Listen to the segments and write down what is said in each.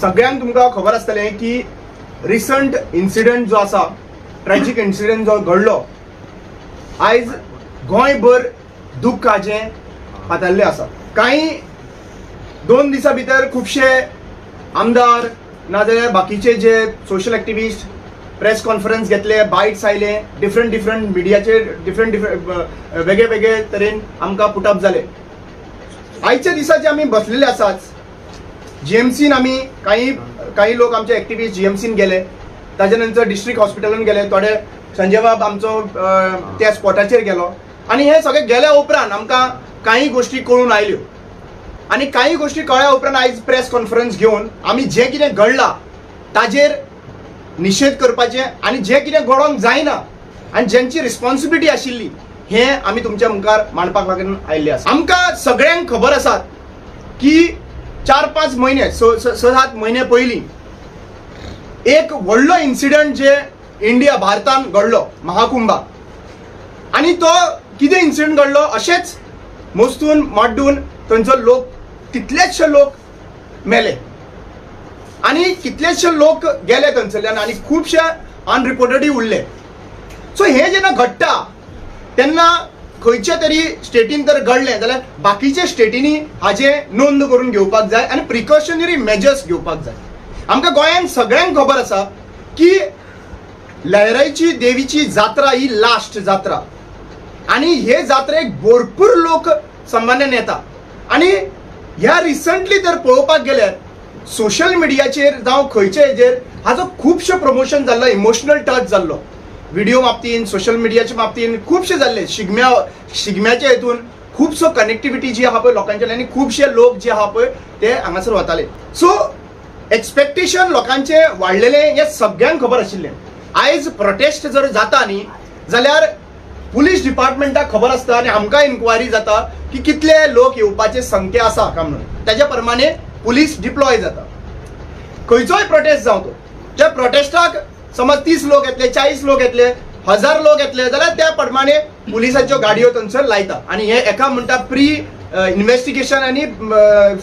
सगळ्यांक तुमकां खबर आसतलें की रिसंट इन्सिडंट जो आसा, ट्रॅजीक इन्सिडंट जो घडलो, आयज गोंयभर दुख्खाचें पातळ्ळें आसा. कांय 2 दिसां भितर खुबशे आमदार नाजाल्यार बाकीचे जे सोशल एक्टिविस्ट प्रेस कॉन्फरन्स घेतले, बायट्स आयले, डिफरंट डिफरंट मिडियाचेर डिफरंट डिफरंट वेगळे वेगळे तरेन आमकां पुटअप जाले. आयच्या दिसा जे आमी बसलेले आसात, जीएमसीन आमी काही लोक आमचे एक्टिविस्ट जीएमसीन गेले, ताच्या नंतर डिस्ट्रिक्ट हॉस्पिटलान गेले, थोडे संजय बाब आमचो त्या स्पॉटाचेर गेलो आनी हे सगळे गेल्या उपरांत आमकां काही गोश्टी कळून आयल्यो आनी काही गोश्टी कळ्ळ्या उपरांत आयज प्रेस कॉन्फरन्स घेवन आमी जें कितें घडलां ताजेर निशेध करपाचें आनी जें कितें घडोवंक जायना आनी जेंची रिस्पॉन्सिबिलिटी आशिल्ली हें आमी तुमच्या मुखार मांडपाक लागून आयिल्ले आसा. आमकां सगळ्यांक खबर आसात की 4-5 म्हयने 6-7 म्हयने पयलीं एक व्हडलो इन्सिडंट जे इंडिया भारतान घडलो महाकुंभा, आनी तो कितें इन्सिडंट घडलो अशेंच मोस्तून माड्डून थंयचो लोक कितलेशे लोक मेले आनी कितलेशे लोक गेले थंयसरल्यान आनी खुबशे अनरिपोर्टेडूय उरले. सो हें जेन्ना घडटा तेन्ना खंयच्या तरी स्टेटीन तर घडलें जाल्यार बाकीच्या स्टेटींनी हाजें नोंद करून घेवपाक जाय आनी प्रिकॉशनरी मेजर्स घेवपाक जाय. आमकां गोंयांत सगळ्यांक खबर आसा की लहराईची देवीची जात्रा ही लास्ट जात्रा आनी हे जात्रेक भरपूर लोक सामान्यान येता आनी ह्या रिसंटली तर पळोवपाक गेल्यार सोशल मिडियाचेर जावं खंयचे हेजेर हाजो खुबशें प्रमोशन जाल्लो, इमोशनल टच जाल्लो, व्हिडिओ बाबतीन सोशल मिडियाच्या बाबतीन खुबशे जाल्ले. शिगम्याच्या हेतून खुबसो कनेक्टिविटी जी आहा पळय लोकांच्या आनी खुबशे लोक जे आहा पळय ते हांगासर वताले. सो एक्सपेक्टेशन लोकांचे वाडलेले हें सगळ्यांक खबर आशिल्लें. आयज प्रोटेस्ट जर जाता न्ही जाल्यार पुलीस डिपार्टमेंटाक खबर आसता आनी आमकां इन्क्वायरी जाता की कितले लोक येवपाचे संख्या आसा काय म्हणून, ताच्या प्रमाणे पुलीस डिप्लॉय जाता. खंयचोय प्रोटेस्ट जावं तो, त्या प्रोटेस्टाक समज 30 लोक येतले, 40 लोक येतले, 1000 लोक येतले जाल्यार त्या प्रमाणे पुलिसाच्यो गाडयो थंयसर लायता आनी हे एका म्हणटा प्री इन्वेस्टिगेशन आनी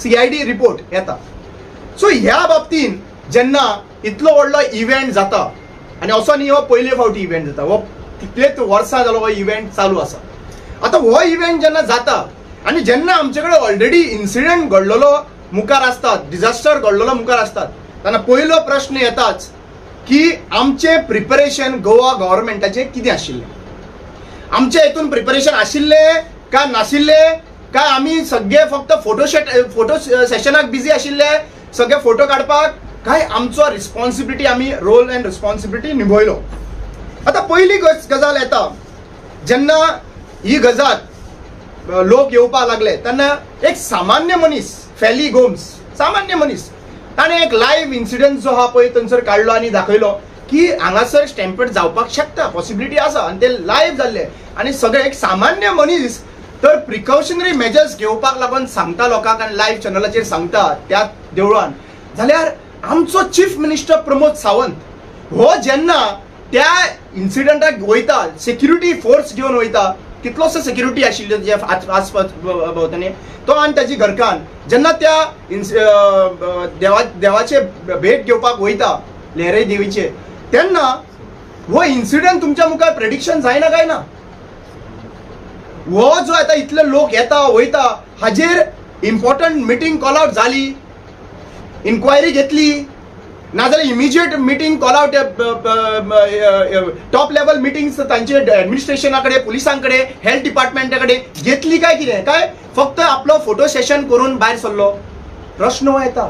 CID report येता. सो ह्या बाबतीन जेन्ना इतलो व्हडलो इव्हेंट जाता आनी असो न्ही हो पयले फावटी इव्हेंट जाता, हो कितलेच वर्सां जालो हो इव्हेंट चालू आसा. आतां हो इव्हेंट जेन्ना जाता आनी जेन्ना आमचे कडेन ऑलरेडी इन्सिडंट घडलेलो मुखार आसतात, डिजास्टर घडलेलो मुखार आसतात, तेन्ना पयलो प्रश्न येताच की आमचें प्रिपरेशन गोवा गव्हर्मेंटाचें कितें आशिल्लें, आमचें हितून प्रिपरेशन आशिल्लें काय नाशिल्लें, काय आमी सगळे फक्त फोटो सेशनाक बिजी आशिल्ले, सगळे फोटो काडपाक, काय आमचो रिस्पॉन्सिबिलिटी आमी रोल एंड रिस्पॉन्सिबिलिटी निभयलो. आतां पयली गजाल येता, जेन्ना ही गजाल लोक येवपाक लागले तेन्ना एक सामान्य मनीस फेली गोम्स, सामान्य मनीस, ताणें एक लायव्ह इन्सिडंट जो आहा पळय थंयसर काडलो आनी दाखयलो की हांगासर स्टॅम्पेड जावपाक शकता, पॉसिबिलिटी आसा आनी ते लायव्ह जाल्ले आनी सगळे एक सामान्य मनीस तर प्रिकॉशनरी मेजर्स घेवपाक लागून सांगता लोकांक आनी लायव्ह चॅनलाचेर सांगता त्या देवळान, जाल्यार आमचो चीफ मिनिस्टर प्रमोद सावंत हो जेन्ना त्या इन्सिडंटाक वयता, सेक्युरिटी फोर्स घेवन वयता, कितलोसो सेक्युरिटी आशिल्ल्यो जे आसपास भोंवतणी, तो आनी ताची घरकान्न जेन्ना त्या देवाचे भेट घेवपाक वयता लहराई देवीचे, तेन्ना हो इन्सिडंट तुमच्या मुखार प्रेडिक्शन जायना काय ना. हो जो आतां इतले लोक येता वयता हाजेर इम्पॉर्टंट मिटींग कॉल आवट जाली, इन्क्वायरी घेतली, नाजाल्यार immediate meeting call out, top level meetings तांचे एडमिनिस्ट्रेशना कडेन, पुलिसां कडेन, हेल्थ डिपार्टमेंटा कडेन घेतली काय कितें, काय फक्त आपलो फोटो सेशन करून भायर सरलो. प्रश्न हो येता.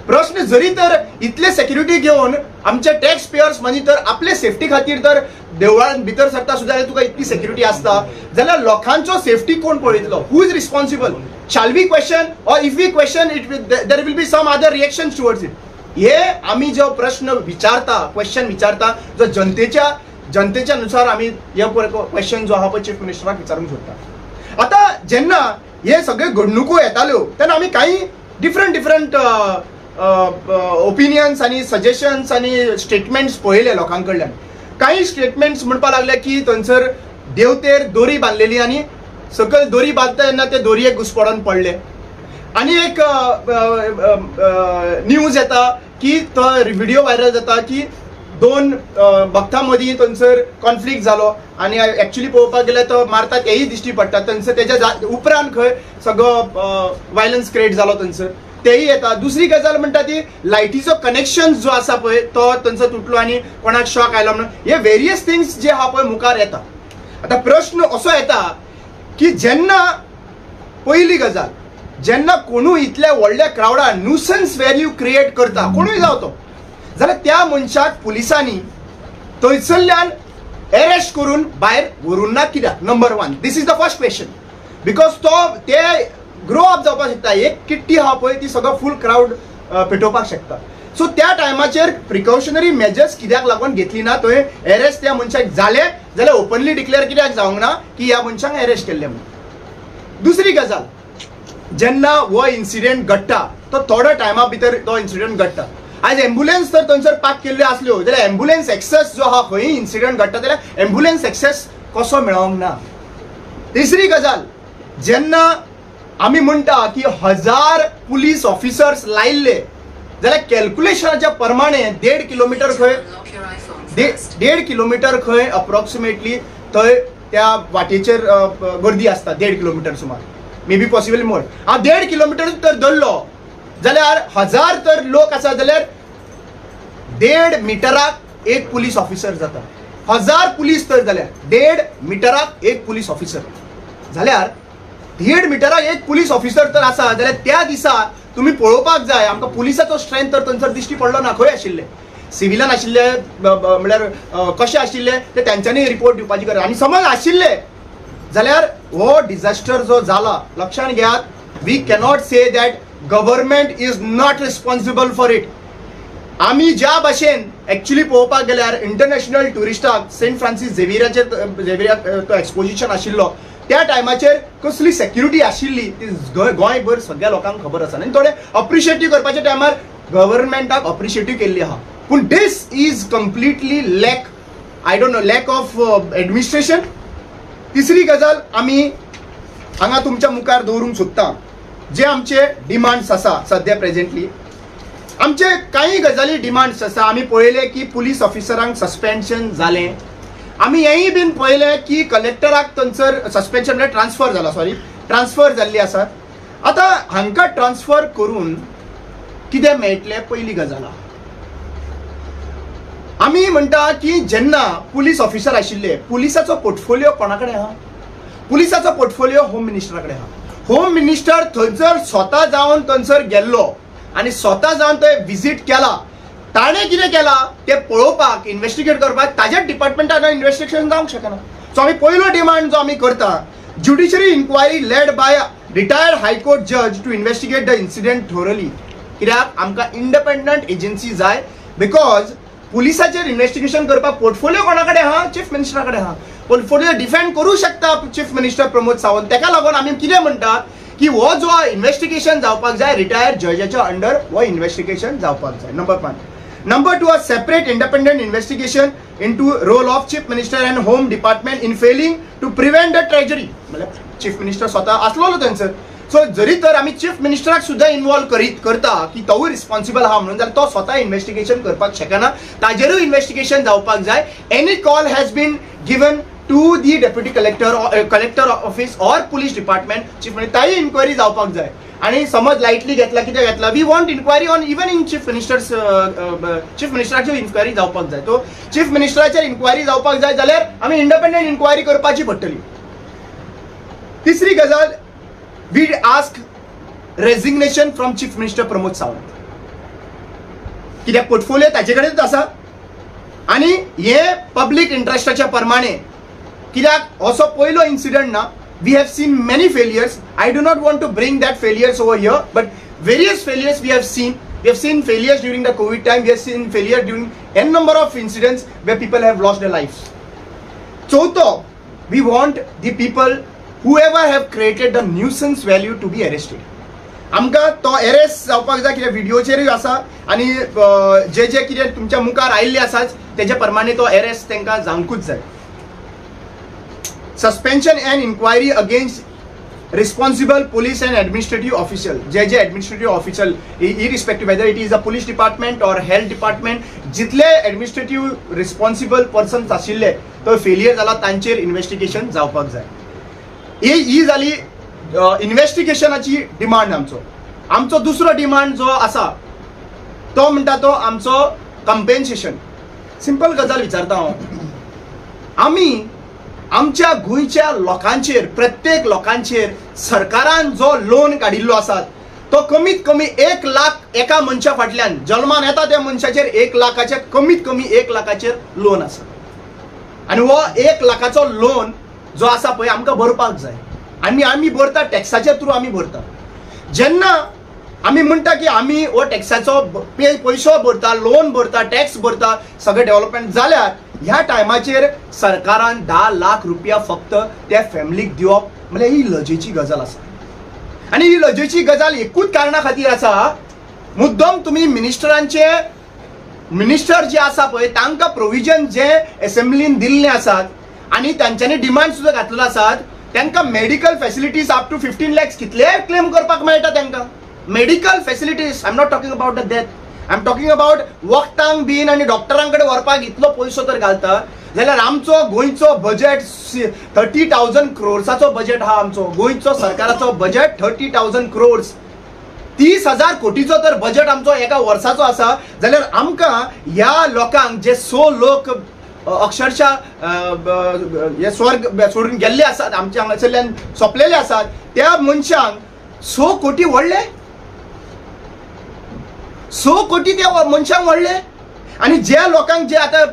प्रश्न जरी तर इतले सेक्युरिटी घेवन आमचे टॅक्स पेयर्स मनी तर आपले सेफ्टी खातीर तर देवळान भितर सरता सुद्दां तुका इतली सेक्युरिटी आसता जाल्यार लोकांचो सेफ्टी कोण पळयतलो? Who is responsible? Shall we question or if we question it there will be some other reaction towards it. हे आमी जो प्रश्न विचारता, क्वेश्चन विचारता, जो जनतेच्या नुसार आमी हे क्वेश्चन जो आहा पळय चीफ मिनिस्टराक विचारूंक सोदता. आतां जेन्ना हे सगळे घडणुको येताल्यो तेन्ना आमी कांय डिफरंट डिफरंट ओपिनियन्स आनी सजेशन्स आनी स्टेटमेंट्स पळयले लोकां कडल्यान. कांय स्टेटमेंट्स म्हणपाक लागले की थंयसर देवतेर दोरी बांदलेली आनी सकयल दोरी बांदता तेन्ना ते दोरयेक घुसपडोन पडले. आनी एक न्यूज येता की तो व्हिडिओ व्हायरल जाता की दोन भक्तां मदीं थंयसर कॉन्फ्लिक्ट जालो आनी एक्चुअली पळोवपाक गेल्यार तो मारतात तेय दिश्टी पडटा. थंयसर तेज्या उपरांत खंय सगळो वायलन्स क्रिएट जालो थंयसर तेय येता. दुसरी गजाल म्हणटा ती लायटीचो कनेक्शन जो आसा पळय तो थंयसर तुटलो आनी कोणाक शॉक आयलो म्हणून. हे वेरियस थिंग्स जे आहा पळय मुखार येता. आतां प्रश्न असो येता की जेन्ना पयली गजाल जेन्ना कोणूय इतल्या व्हडल्या क्रावडान न्यूसन्स व्हॅल्यू क्रिएट करता, कोणूय जावं तो, जाल्यार त्या मनशाक पुलिसांनी थंयसरल्यान अरेस्ट करून भायर व्हरूंक ना कित्याक? Number one, this is the first question. Because तो ते ग्रो अप जावपाक शकता. एक किट्टी आहा पळय ती सगळो फूल क्रावड पेटोवपाक शकता. सो त्या टायमाचेर प्रिकॉशनरी मेजर्स कित्याक लागून घेतली ना? थंय अरेस्ट त्या मनशाक जाले जाल्यार ओपनली डिक्लेअर कित्याक जावंक ना की ह्या मनशाक अरेस्ट केल्ले म्हणून? दुसरी गजाल, जेन्ना हो इन्सिडेंट घडटा तो थोड्या टायमा भितर तो इन्सिडेंट घडटा. आयज एम्बुलन्स तर थंयसर पार्क केल्ल्यो आसल्यो जाल्यार एम्बुलन्स एक्सेस जो आहा, खंय इन्सिडेंट घडटा जाल्यार एम्बुलन्स एक्सेस कसो मेळोंक ना? तिसरी गजाल, जेन्ना आमी म्हणटा की 1000 पुलीस ऑफिसर्स लायिल्ले जाल्यार कॅल्क्युलेशनाच्या प्रमाणे 1.5 किलोमिटर खंय 1.5 किलोमिटर खंय अप्रॉक्सिमेटली थंय त्या वाटेचेर गर्दी आसता. 1.5 किलोमिटर सुमार, मे बी पॉसिबल मोर. हांव 1.5 किलोमिटर तर धरलो जाल्यार 1000 तर लोक आसा जाल्यार 1.5 मिटराक एक पुलीस ऑफिसर जाता. 1000 पुलीस तर जाल्यार 1.5 मिटराक एक पुलीस ऑफिसर जाल्यार 1.5 मिटराक एक पुलीस ऑफिसर तर आसा जाल्यार त्या दिसा तुमी पळोवपाक जाय आमकां पुलिसाचो स्ट्रेंथ तर थंयसर दिश्टी पडलो ना. खंय आशिल्ले सिविलान आशिल्ले म्हणल्यार कशे आशिल्ले ते तेंच्यांनी रिपोर्ट दिवपाची गरज. आनी समज आशिल्ले जाल्यार हो डिझास्टर जो जाला लक्षांत घेयात, we cannot say that government is not responsible for it. आमी ज्या भाशेन एक्चुअली पळोवपाक गेल्यार इंटरनॅशनल ट्युरिस्टाक सेंट फ्रांसीस झेवियराक तो एक्सपोजिशन आशिल्लो त्या टायमाचेर कसली सेक्युरिटी आशिल्ली ती गोंयभर सगळ्या लोकांक खबर आसा. आनी थोडे अप्रिशिएटीव करपाच्या टायमार गव्हर्मेंटाक अप्रिशिएटीव केल्ली आहा. पूण this is completely lack, I don't know, lack of administration. तिसरी गजाल आमी हांगा तुमच्या मुखार दवरूंक सोदता, जे आमचे डिमांड्स आसा सद्या प्रेजेंटली आमचे कांय गजाली डिमांड्स आसा. आमी पळयले की पुलीस ऑफिसरांक सस्पेन्शन जालें. आमी हेंय बीन पळयलें की कलेक्टराक थंयसर सस्पेन्शन म्हणल्यार ट्रान्सफर जाला, सॉरी ट्रान्सफर जाल्ली आसा. आतां हांकां ट्रान्सफर करून कितें मेळटलें पयली गजाल. आमी म्हणटा की जेन्ना पुलीस ऑफिसर आशिल्ले पुलिसाचो पोर्टफोलियो कोणा कडेन आहा? पुलिसाचो पोर्टफोलियो होम मिनिस्टरा कडेन आहा. होम मिनिस्टर थंयसर स्वता जावन थंयसर गेल्लो आनी स्वता जावन थंय विजीट केला. ताणें कितें केलां तें पळोवपाक, इन्वेस्टिगेट करपाक ताज्याच डिपार्टमेंटान इन्वेस्टिगेशन जावंक शकना. सो आमी पयलो डिमांड जो आमी करता, judiciary inquiry led by retired high court जज to investigate the incident thoroughly. कित्याक आमकां इंडिपेंडंट एजन्सी जाय, because पुलिसाचेर इन्वेस्टिगेशन करपाक पोर्टफोलियो कोणा कडेन आहा? चीफ मिनिस्टरा कडेन आहा. पोर्टफोलियो डिफेंड करूं शकता चीफ मिनिस्टर प्रमोद सावंत. ताका लागून आमी कितें म्हणटा की हो जो इन्वेस्टिगेशन जावपाक जाय रिटायर्ड जजाच्या अंडर हो इन्वेस्टिगेशन जावपाक जाय. Number one. Number two, a separate independent investigation into role of chief minister and home department in failing to prevent the tragedy. म्हणल्यार चीफ मिनिस्टर स्वता आसलेलो थंयसर. सो जरी तर आमी चीफ मिनिस्टराक सुद्दां इन्वॉल्व करता की तोवूय रिस्पॉन्सिबल आहा म्हणून, जाल्यार तो स्वता इन्वेस्टिगेशन करपाक शकना, ताजेरूय इन्वेस्टिगेशन जावपाक जाय. Any call has been given to the deputy collector, collector office or police department, chief minister, ताई इन्क्वायरी जावपाक जाय. आनी समज लायटली घेतला कितें घेतला, we want inquiry on even in chief minister's, chief मिनिस्टराचेर inquiry जावपाक जाय. तो चीफ मिनिस्टराचेर इन्क्वायरी जावपाक जाय जाल्यार आमी इंडिपेंडंट इन्क्वायरी करपाची पडटली. तिसरी गजाल, we ask resignation from chief minister Pramod Sawant. कित्याक पोर्टफोलियो ताजे कडेनूच आसा आनी हे पब्लीक इंट्रस्टाच्या प्रमाणे. कित्याक असो पयलो इन्सिडंट ना, we have seen many failures. I do not want to bring that failures over here, but various failures we have seen. We have seen failures during the COVID time, we have seen failure during n number of incidents where people have lost their lives. चौथो, we want the people whoever have created the nuisance value to be arrested. आमकां तो arrest जावपाक जाय, कित्याक व्हिडियोचेरूय आसा आनी जे जे कितें तुमच्या मुखार आयिल्ले आसाच तेजे प्रमाणे तो अरेस्ट तांकां जावंकूच जाय. Suspension and inquiry against Responsible police and administrative official, J J administrative official irrespective whether it is a police department or health department, जितले एडमिनिस्ट्रेटिव्ह रिस्पॉन्सिबल पर्सन्स आशिल्ले तो फेलियर जाला तांचेर इन्वेस्टिगेशन जावपाक जाय. ही जाली इन्वेस्टिगेशनाची डिमांड. आमचो आमचो दुसरो डिमांड जो आसा तो म्हणटा तो आमचो कंपेन्सेशन. सिंपल गजाल विचारता हांव, आमी आमच्या गोंयच्या लोकांचेर प्रत्येक लोकांचेर सरकारान जो लोन काडिल्लो आसा तो कमीत कमी 1 लाख एका मनशा फाटल्यान जल्मान येता त्या मनशाचेर 1 लाखाचेर कमीत कमी 1 लाखाचेर लोन आसा आनी हो 1 लाखाचो लोन जो आसा पळय आमकां भरपाक जाय आनी आमी भरता टॅक्साच्या थ्रू आमी भरता. जेन्ना आमी म्हणटा की आमी हो टॅक्साचो पयसो भरता, लोन भरता, टॅक्स भरता, सगळें डेव्हलपमेंट जाल्यार ह्या टायमाचेर सरकारान 10 लाख रुपया फक्त त्या फॅमिलीक दिवप म्हळ्यार ही लजेची गजाल आसा. आनी ही लजेची गजाल एकूच कारणा खातीर आसा, मुद्दम तुमी मिनिस्टरांचे मिनिस्टर जे आसा पळय तांकां प्रोविजन जे एसेंब्लीन दिल्ले आसात आनी तांच्यांनी डिमांड सुद्दां घातलेलो आसात, तांकां medical facilities up to 15 lakhs कितले क्लेम करपाक मेळटा तांकां. Medical facilities, I am not talking about the death, I am talking about वखदांक बीन आनी डॉक्टरां कडेन व्हरपाक इतलो पयसो तर घालता जाल्यार आमचो गोंयचो बजेट 30,000 क्रोर्साचो बजेट आहा. आमचो गोंयचो सरकाराचो बजेट 30,000 क्रोर्स, 30,000 कोटीचो तर बजेट आमचो एका वर्साचो आसा. जाल्यार आमकां ह्या लोकांक जे 100 लोक अक्षरशः हे स्वर्ग सोडून गेल्ले आसात, आमच्या हांगासरल्यान सोंपलेले आसात, त्या मनशांक 100 कोटी व्हडले, 100 कोटी त्या मनशांक व्हडले. आनी ज्या लोकांक जे आतां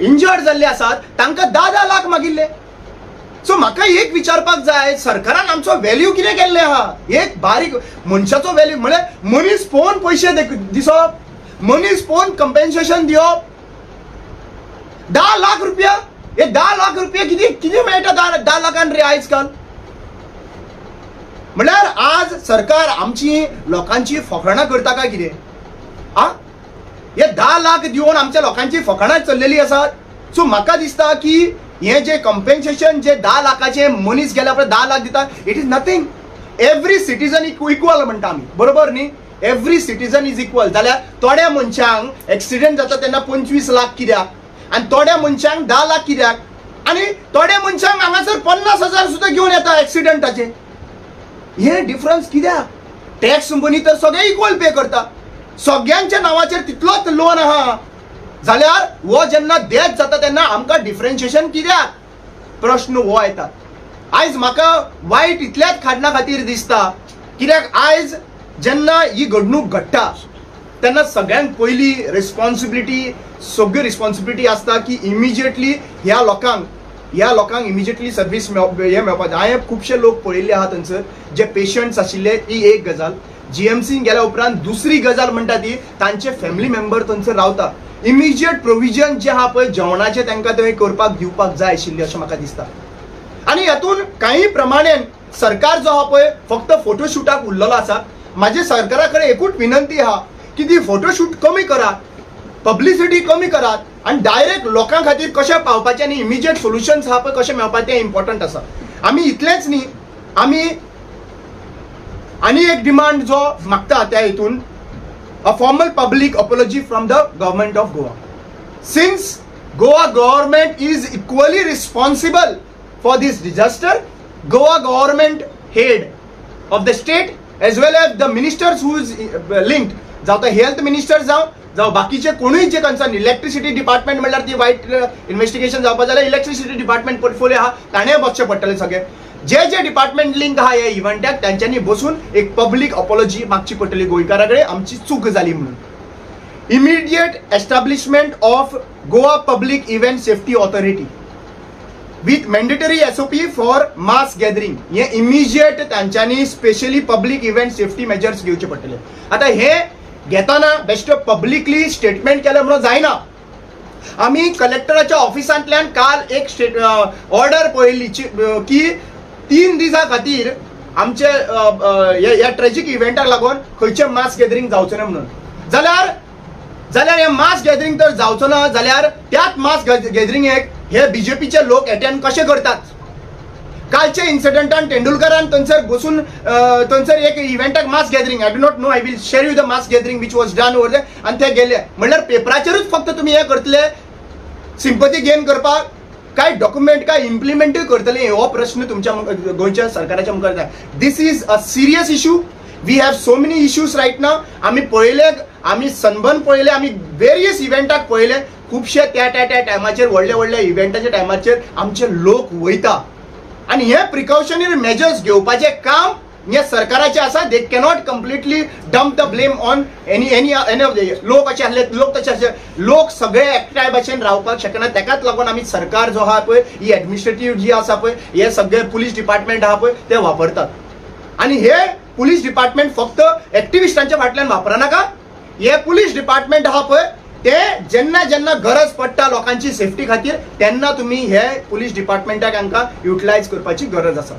इंजर्ड जाल्ले आसात तांकां 10-10 लाख मागिल्ले. सो म्हाका एक विचारपाक जाय, सरकारान आमचो व्हॅल्यू कितें केल्लें आहा? एक बारीक मनशाचो व्हॅल्यू म्हळ्यार मनीस पळोवन पयशे दिसप, मनीस पळोवन कंपेन्सेशन दिवप. 10 लाख रुपया, हे 10 लाख रुपया कितें कितें मेळटा 10 लाखान रे आयज काल? म्हळ्यार आज सरकार आमची लोकांची फकाणां करता काय कितें? आ हे 10 लाख दिवन आमच्या लोकांची फकाणां चल्लेली आसात. सो म्हाका दिसता की हे जे कंपेन्सेशन जे 10 लाखाचे मनीस गेल्या उपरांत 10 लाख दिता, it is nothing. Every citizen equal म्हणटा आमी, बरोबर न्ही? Every citizen is equal. जाल्यार थोड्या मनशांक एक्सिडेंट जाता तेन्ना 25 लाख कित्याक आनी थोड्या मनशांक 10 लाख कित्याक, आनी थोड्या मनशांक हांगासर 50,000 सुद्दां घेवन येता एक्सिडंटाचे. हे डिफरन्स कित्याक? टॅक्स मनी तर सगळे इक्वल पे करता, सगळ्यांच्या नांवाचेर तितलोच लोन आहा. जाल्यार हो जेन्ना डेथ जाता तेन्ना आमकां डिफरन्शिएशन कित्याक? प्रश्न हो येता. आयज म्हाका वायट इतल्याच काडणा खातीर दिसता कित्याक आयज जेन्ना ही घडणूक घडटा तेन्ना सगळ्यांत पयली रिस्पॉन्सिबिलिटी, सगळ्यो रिस्पॉन्सिबिलिटी आसता की इमिजिएटली ह्या लोकांक इमिजिएटली सर्वीस हे मेळपाक जाय. हांवें खुबशे लोक पळयल्ले आहा थंयसर जे पेशंट्स आशिल्ले. ही एक गजाल. जीएमसीन गेल्या उपरांत दुसरी गजाल म्हणटा ती तांचे फॅमिली मेंबर थंयसर रावता. इमिजिएट प्रोविजन जे आहा पळय जेवणाचें तांकां थंय करपाक दिवपाक जाय आशिल्लें अशें म्हाका दिसता. आनी हातूंत कांय प्रमाणेन सरकार जो आहा पळय फक्त फोटोशूटाक उरलेलो आसा. म्हाजे सरकारा कडेन एकूच विनंती आहा की ती फोटोशूट कमी करात, पब्लिसिटी कमी करात आनी डायरेक्ट लोकां खातीर कशें पावपाचें आनी इमिजिएट सोल्युशन्स आहा पळय कशें मेळपाचें तें इम्पॉर्टंट आसा. आमी इतलेंच न्ही, आमी आनी एक डिमांड जो मागता त्या हितून, a formal public apology from the government of Goa. Since Goa government is equally responsible for this disaster, Goa government head of the state as well as the ministers who is linked, जावं तो health minister जावं, जावं बाकीचे कोणूय जे concern, electricity department म्हणल्यार ती वायट investigation जावपा जाल्यार इलेक्ट्रिसिटी डिपार्टमेंट पोर्टफोलियो आहा ताणें बसचें पडटलें. सगळें जे जे डिपार्टमेंट लिंक आहा ह्या इव्हेंटाक तांच्यांनी बसून एक पब्लीक अपॉलॉजी मागची पडटली गोंयकारा कडेन, आमची चूक जाली म्हणून. Immediate establishment of Goa public event safety authority with mandatory SOP for mass gathering. हे इमिजिएट तांच्यांनी specially public event safety measures घेवचे पडटले. आतां हे घेताना बेश्टे पब्लिकली स्टेटमेंट केलें म्हणून जायना. आमी कलेक्टराच्या ऑफिसांतल्यान काल एक ऑर्डर पळयली की 3 दिसां खातीर आमचे ह्या ट्रेजीक इव्हेंटाक लागून खंयचें मास गॅदरींग जावचें ना म्हणून. जाल्यार जाल्यार हे मास गॅदरींग तर जावचो ना जाल्यार त्याच मास गॅदरिंगेक हे बीजेपीचे लोक अटेंड कशे करतात? कालच्या इन्सिडंटान तेंडुलकरान थंयसर बसून थंयसर एक इव्हेंटाक mass gathering, I do not know, I will share you the mass gathering which was done over there. आनी ते गेले म्हणल्यार पेपराचेरूच फक्त तुमी हें करतले सिंपती गेन करपाक, काय डॉक्युमेंट काय इम्प्लिमेंटूय करतले, हो प्रश्न तुमच्या गोंयच्या सरकाराच्या मुखार जाय. This is a serious issue. We have so many issues right now. आमी पळयले, आमी सनबर्न पळयले, आमी वेरियस इव्हेंटाक पळयले, खुबशे त्या त्या त्या टायमाचेर व्हडले व्हडले इव्हेंटाच्या टायमाचेर आमचे लोक वयता आनी हे प्रिकॉशनरी मेजर्स घेवपाचें काम हे सरकाराचें आसा. They cannot completely dump the blame on any any any of the लोक अशे आसले, लोक तशे आसले, लोक सगळे एकठांय भाशेन रावपाक शकना. तेकाच लागून आमी सरकार जो आहा पळय, ही एडमिनिस्ट्रेटीव जी आसा पळय, हे सगळे पुलीस डिपार्टमेंट आहा पळय ते वापरतात. आनी हे पुलीस डिपार्टमेंट फक्त एक्टिविस्टांच्या फाटल्यान वापरनाका, हे पुलीस डिपार्टमेंट आहा पळय ते जेन्ना जेन्ना गरज पडटा लोकांची सेफ्टी खातीर तेन्ना तुमी हे पुलीस डिपार्टमेंटाक हांकां युटिलायज करपाची गरज आसा.